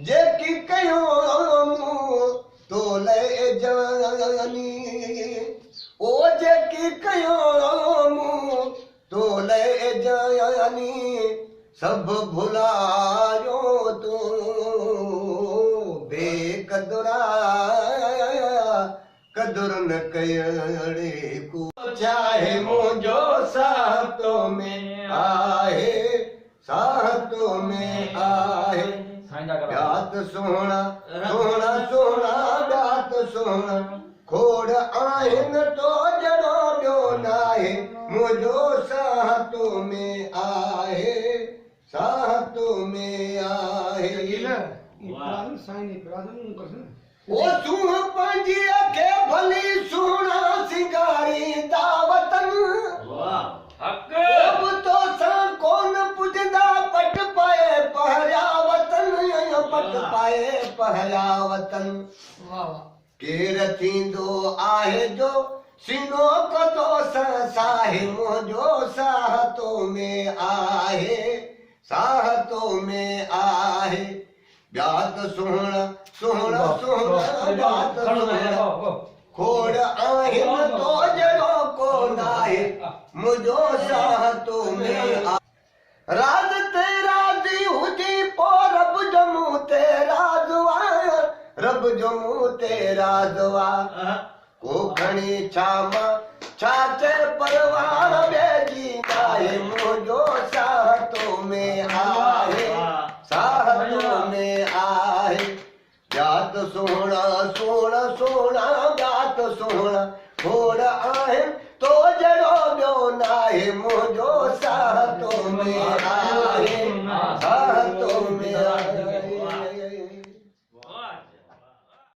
جيڪي ڪيو مون تو لئه جاني او جيڪي ڪيو مون تو لئه جاني سڀ ڀلايو تون بي قدرا قدر نه ڪيڙي ڪو. ڇاهي منهنجو ساهه تو ۾ آهي ساهه تو ۾ آهي ٻيا ته سهڻا سهڻا سهڻا ٻيا ته سهڻا کوڙ آهن تو جهڙو ٻيو ناهي منهنجو ساهه تو ۾ آهي ساهه تو ۾ آهي. او سونهن پنهنجيء کي ڀلي سهڻا سينگاريندا وتن. ڪو به توسان ڪونه پڄندا پٽ پائي پهريا وتن پٽ پائي پهريا وتن. ڪير ٿيندو آهي جو سينو ڪو توسان ساهي منهنجو ساهه تو ۾ آهي ساهه تو ۾ آهي. ٻيا ته سهڻا سهڻا سهڻا ٻيا ته سهڻا کوڙ آهن تو جهڙو ڪو ناهي منهنجو ساهه تو ۾ آهي. راز تي راضي هجين پو رب جو مون تي راز آ رب جو مون تي راز آ ڪو کڻي ڇا مان ڇا چئه پرواهه ٻئي جي ناهي منهنجو ساهه تو ۾ آهي ساهه تو ۾ آهي ٻيا ته سهڻا سهڻا سهڻا ٻيا ته سهڻا کوڙ آهن تو جهڙو ٻيو ناهي منهنجو ساهه تو ۾ آهي.